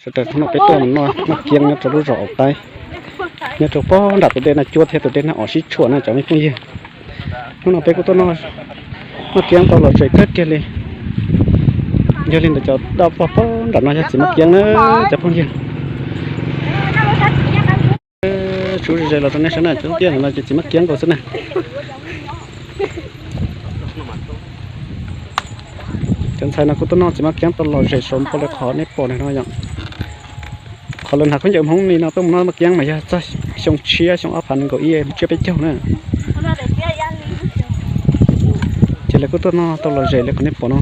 Hnub no peb tuaj mus noj maj kiab nyob rau lub zos Au Taib, nyob rau pog nram tus dej Naj Cuab thiab tus dej Naj Os sib tshuam na cov me phooj ywg. Hnub no peb kuj tuaj noj maj kiab tau lom zem kawg kiag li. Yog li ntawd cov dab pog pog nram no yog txiv maj kiab na cov phooj ywg. Tsuv ze los rau nej saib na, cov tiaj no ces txiv maj kiab nkaus xwb na. Cov ntxhais no kuj tuaj noj txiv maj kiab tau lom zem saum npau li qhov nej pom no yom. Qhov lawv hnav khaub ncaws Hmoob li no tuaj mus noj maj kiab mas yog txog xyoo tshiab xyoo ob phav nees nkaum ib tsiab peb caug na. Ces lawv kuj tuaj noj tau lom zem li qhov nej pom no.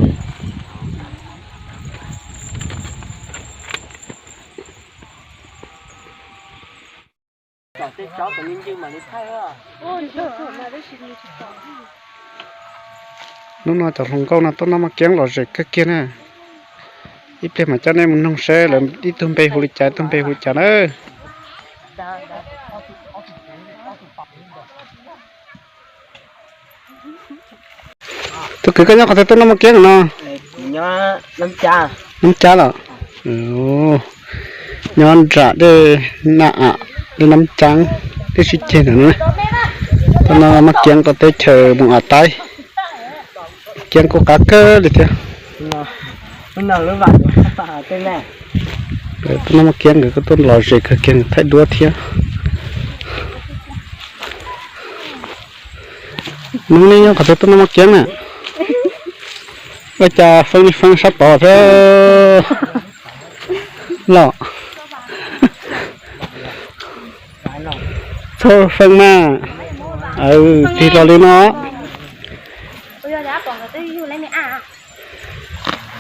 Hnub no cov hluas nkauj no tuaj noj maj kiab lom zem kawg kiag na. Ib pliag mam coj nej mus noog seb lawv ib tug npe hu li cas ib tug npe hu li cas na. Tus kwv koj nyob qhov twg tuaj noj maj kiab no? Nab Cab los? Nyob nram dej Naj Am, dej Nab Cab, dej Sib Ceg ntawm no. Tuaj noj maj kiab rau teb chaws Moos Au Taib. Kiab kuj qab kawg li thiab. Tuaj noj maj kiab nkawd kuj tuaj lom zem kawg kiag thaij duab thiab. Hnub no nyob qhov twg tuaj noj maj kiab na? Ua cas feeb li feeb sab tod thiab los? Txhob feeb mas. Tig los li no.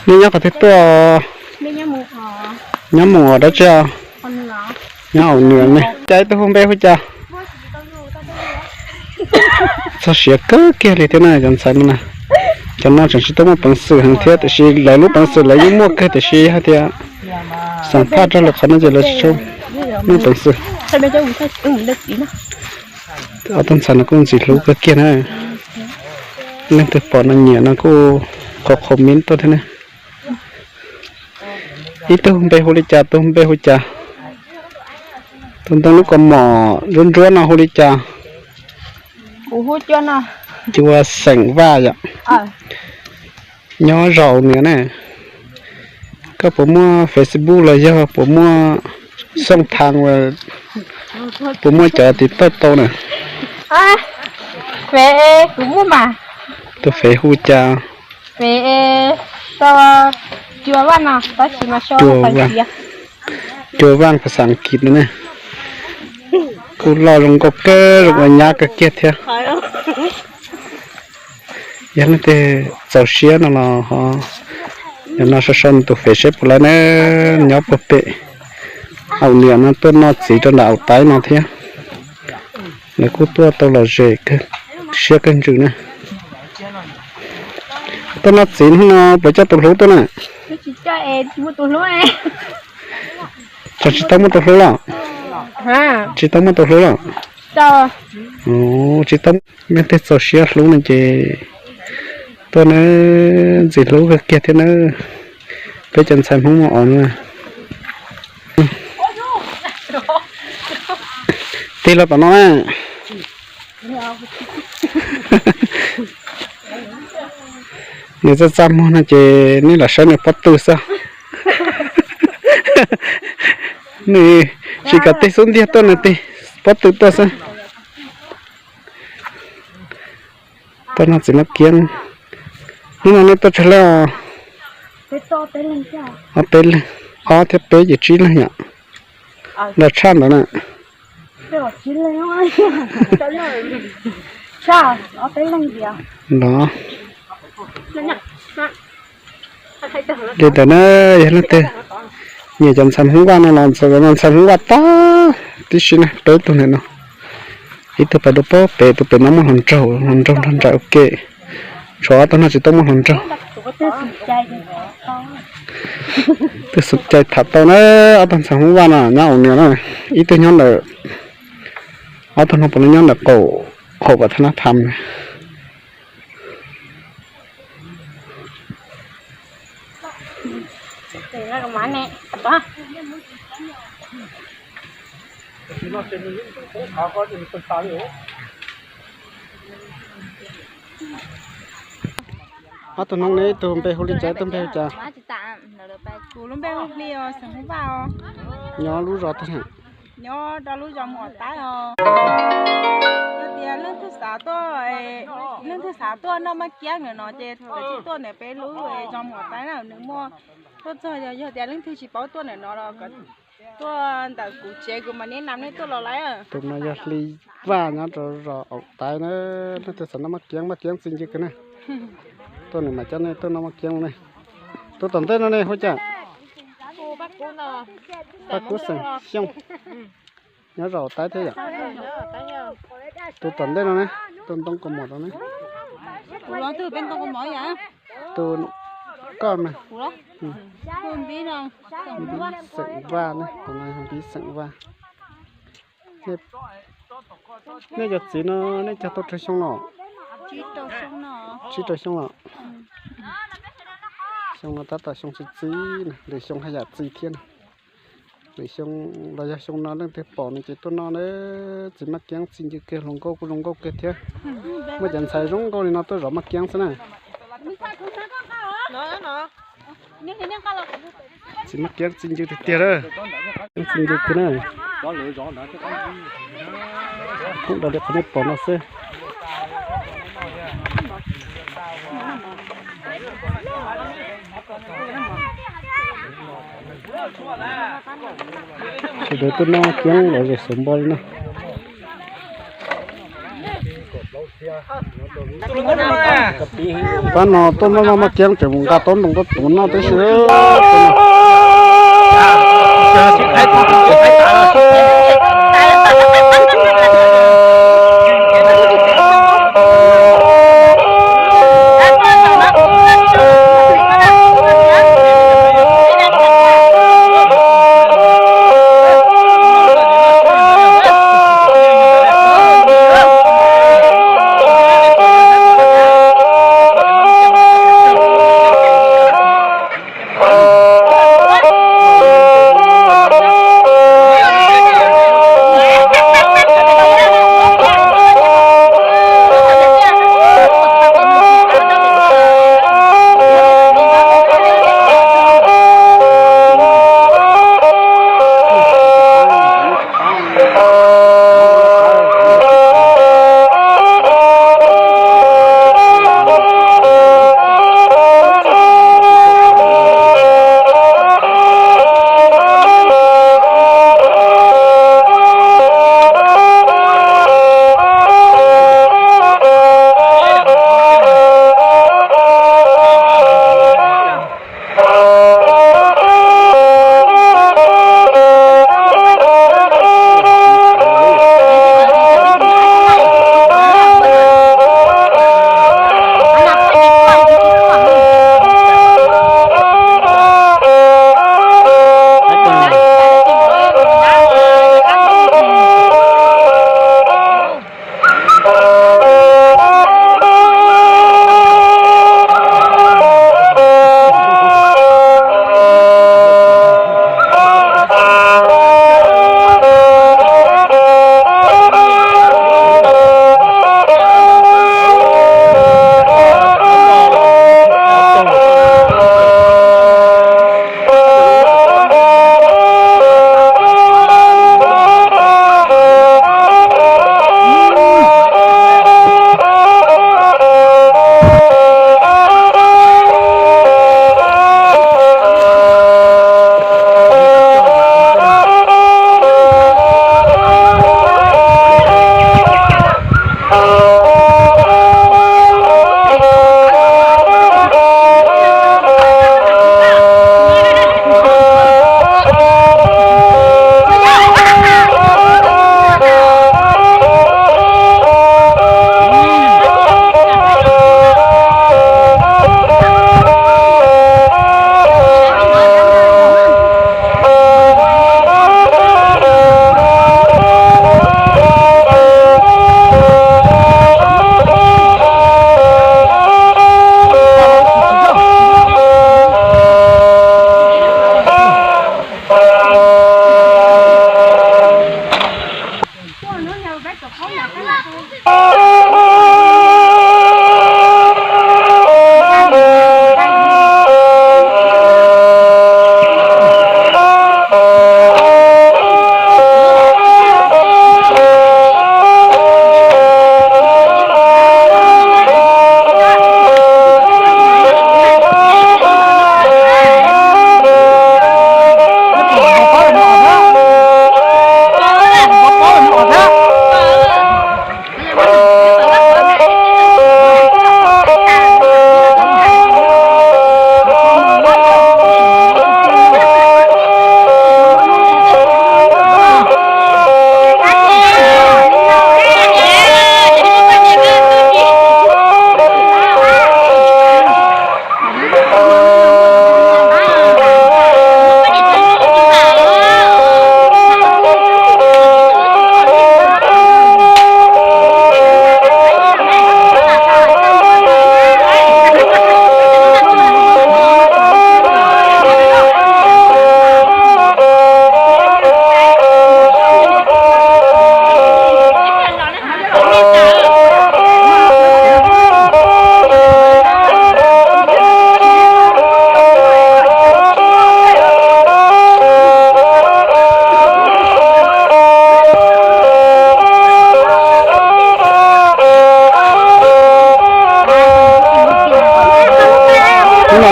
Nej nyob qhov twg tuaj? Nyob mus ua dab tsi os? Nyob Au Niam ne. Cas ib tug hu npe hu cas? Txog siav kawg kiag li thiab na cov ntxhais no na. Cov no tseem tsis tau muaj peev xwm heev thiab tiam sis lawv lub peev xwm lawv yeej muaj kawg tiam sis hais tias xam phaj rau lawv qhov no ces lawv tsis tau muaj peev xwm. Ob tug ntxhais no kuj ntxim hlub kawg kiag na. Leej twg pom no nyiam no kuj qhov qhov mib tuaj thiab na. Ib tug npe hu li cas tus npe hu cas? Tus ntoo lub kaus mom ntsuab ntsuab no hu li cas? Cua Xeem Vaj yom. Nyob zos niam ne. Koj puas muaj Facebook los yog puas muaj xoo thaas, puas muaj cov TikTok tau na? Tus fev hu cas? Cua Vaj no, tab sis mas Cua Vaj, Cua Vaj phas xas Askiv no ne. Kuj loj zoo nkauj kawg zoo ua nyab kawg kiag thiab. Yog leej twg txaus siab no los ho, no sau sau nws tus fev seb puas laib na. Nyob puag pem Au Niam no tuaj noj txiv rau nram Au Taib no thiab. Lawv kuj tuaj tau lom zem siab kawg ntsws na. Tuaj noj txiv hnub no puas coj tus hlub tuaj na? Tsis tau muaj tus hlub los? Tsis tau muaj tus hlub los? Tsis tau. Leej twg txaus siab hlub no ces tuaj na, ntxim hlub kawg kiag thiab na. Peb cov ntxhais Hmoob muaj os na. Tig los tom no na. Nws txaj txaj muag no ces nej lam saib nws pob tw xwb. Nws tsis kam tig xub ntiag tuaj, nws tig pob tw tuaj xwb. Tuaj noj txiv maj kiab. Hnub no nej tuaj tsawg leej os? Ob peb leeg, ob thiab peb ces tsib leeg yom. Los tshaj ntawd na. Los. Li ntawd na, yog leej twg nyiam cov ntxhais Hmoob Vaj no los ntxhais Hmoob Vaj tag tib si na, peb tug ntawm no. Ib tug pais dua pob pem, tus pem no muaj hluas nraug, hluas nraug nrog nraim ua ke. Tshuav ob tug no tsis tau muaj hluas nraug. Twb xum cai tham tau na, ob tug ntxhais Hmoob Vaj no nyob Au Niam na, ib tug nyob ntawm, ob tug no puav leej nyob ntawm qaum, qaum Vam Thab Nab Tham. Ob tug noob ne, ib tug npe hu li cas, ib tug npe hu cas? Kuv lub npe hu Hli os, xeem Hmoob Vaj os. Nyob lub zos twg? Nyob rau lub zos Muas Taib os. Yog tias leej twg xav tuaj, leej twg xav tuaj noj maj kiab ntawm no ces kav tsij tuaj ntawm peb lub zos Muas Taib na, nws muaj tuaj txog. Yog tias leej twg tsis paub tuaj ntawm no los kom tuaj ntawm kuv tsev, kuv mam neb nam nej tuaj los lawm. Tus no yog Hli Vaj nyob rau zos Aum Taib na, leej twg xav noj maj kiab, maj kiab txi ncw kawg na. Tuaj nws mam coj nej tuaj noj maj kiab ne. Tus tom ntej no ne hu cas? Paj Kub xeem Xyooj, nyob zos Aum Taib thiab yom. Tus tom ntej no ne, tus ntoo kaus mom no ne. Tus koj mas. Npib xeem Vaj ne, tus no yog Npib xeem Vaj. Nej cov txiv no nej cog tau tsawg xyoo los? Tsib rau xyoo los. Xyoo no tab tom xyoo txi txiv na, lwm xyoo haj yam txi thiab na. Lwm xyoo los yog xyoo no leej twg pom no ces tuaj noj na. Txiv maj kiab txi ncw kiag, hluas nkauj kuj zoo nkauj kiag thiab. Muaj cov ntxhais zoo nkauj li no tuaj zov maj kiab xwb na. Txiv maj kiab txi ncw tiag tiag lawm. Txi ncw kiag na. Kuj dog li qhov nej pom no xwb. Sawv daws tuaj noj maj kiab lom zem xauv npo li na. Pab no tuaj noj maj kiab tseem mus nqa taub ntoos tuaj tuav noj tib si.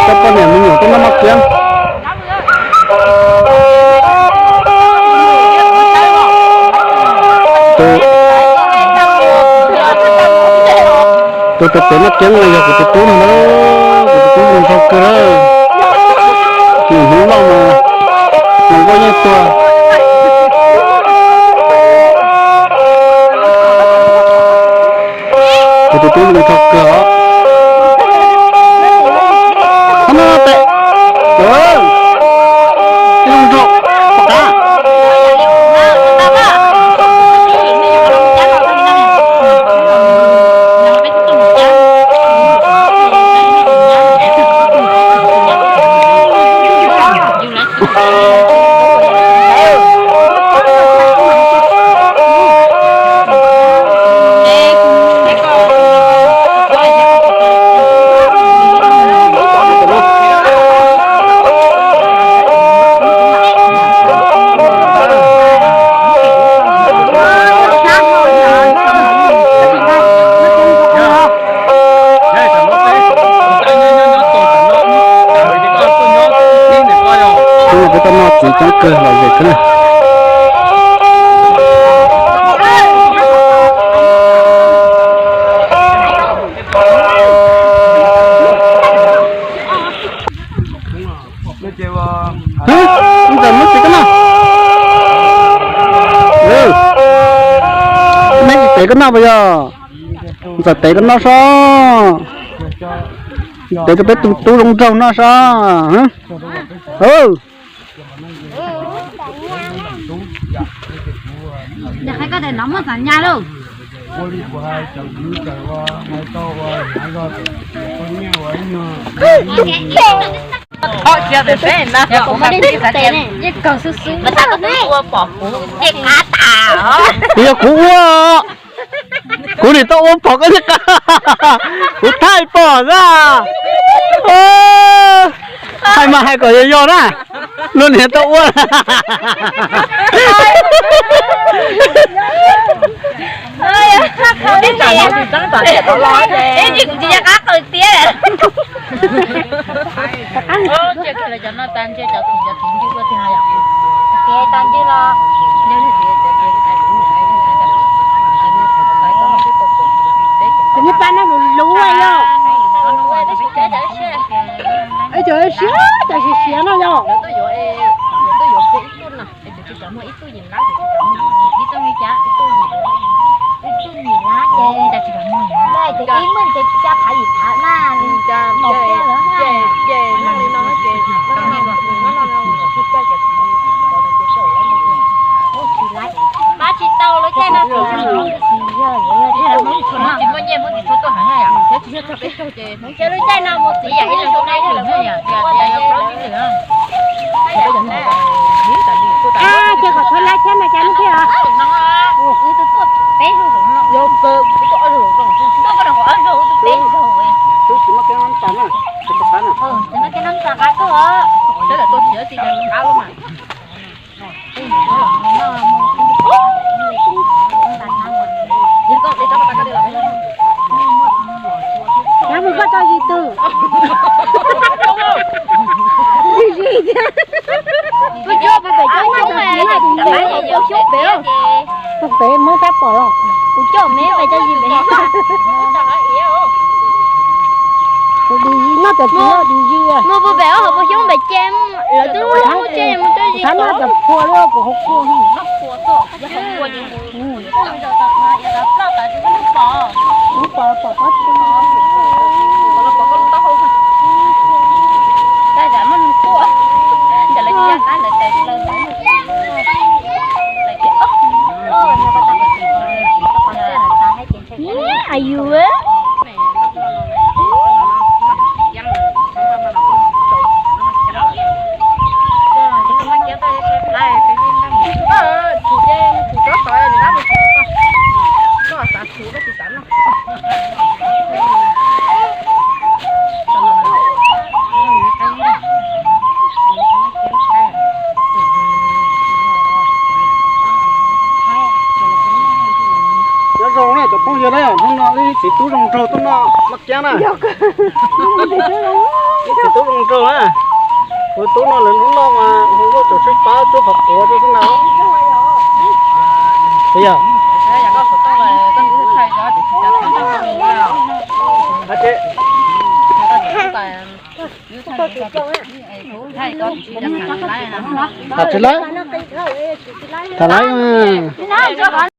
Cov poj niam me nyuam tuaj noj maj kiab. Tus tus pem maj kiab no yog kuv tus tub no na, kuv tus tub zoo nraug kawg. Nws hnub loj mas hluas nkauj yeej tuag. Kuv tus tub zoo nraug kawg os. Qhov no tes, zoo nraug, pom qab. Kuv tau noj txiv coob kawg lom zem kawg na. Ntxawm muab txiv koj noj. Muab txiv koj noj puas yog? Ntxawm tev koj noj sob. Tev rau peb tus tub zoo nraug noj sob. Kuv yog kuv ua, kuv nim tau ua pom koj thiab, kuv thaij pom na. Hais mas hais kom yog yog na, luag niam tau ua. Ib tsis kuv tsis nco qab qw tiag. Tus niag pab no lus lus yog. Cov siav, cov siav siav no yog. Pab tsis tau lub caij no, tsis muaj nyiaj muab txiv tshuav tuaj heev na yom. Ces lub caij no mus txiv ib leeg ib leeg. Ces qhov thab lab thiab mas cas lub thiab os. Tsis muaj kev nab tas na, tsis tau qab na. Tsis muaj kev nab tas qab tuaj os. Qab lub mas. Nyob mus koj tau zis twg? Zis thiab. Tus coj pem cov xyoob pem, tus xyoob pem, tus pem muab tab pom los. Tus coj me pem cov zis pem. Tus dis zis no cov txiv no dis zis. Mus pem hauv pem xyoob pem ces lawv twb mus ces mus cov zis. Thab no cov phua lub kuv hauv phua. Are you? Nyob zoo na cov phooj ywg na, hnub no wb Txiv tub zoo nraug tub no maj kiab na. Txiv tub zoo nraug na. Kuv tub no lawv hnub no mas hu nkauj tsom tshuaj pab cuab qhov quav rau xwb na. Puas yog? Tham tsis laib, tham laib.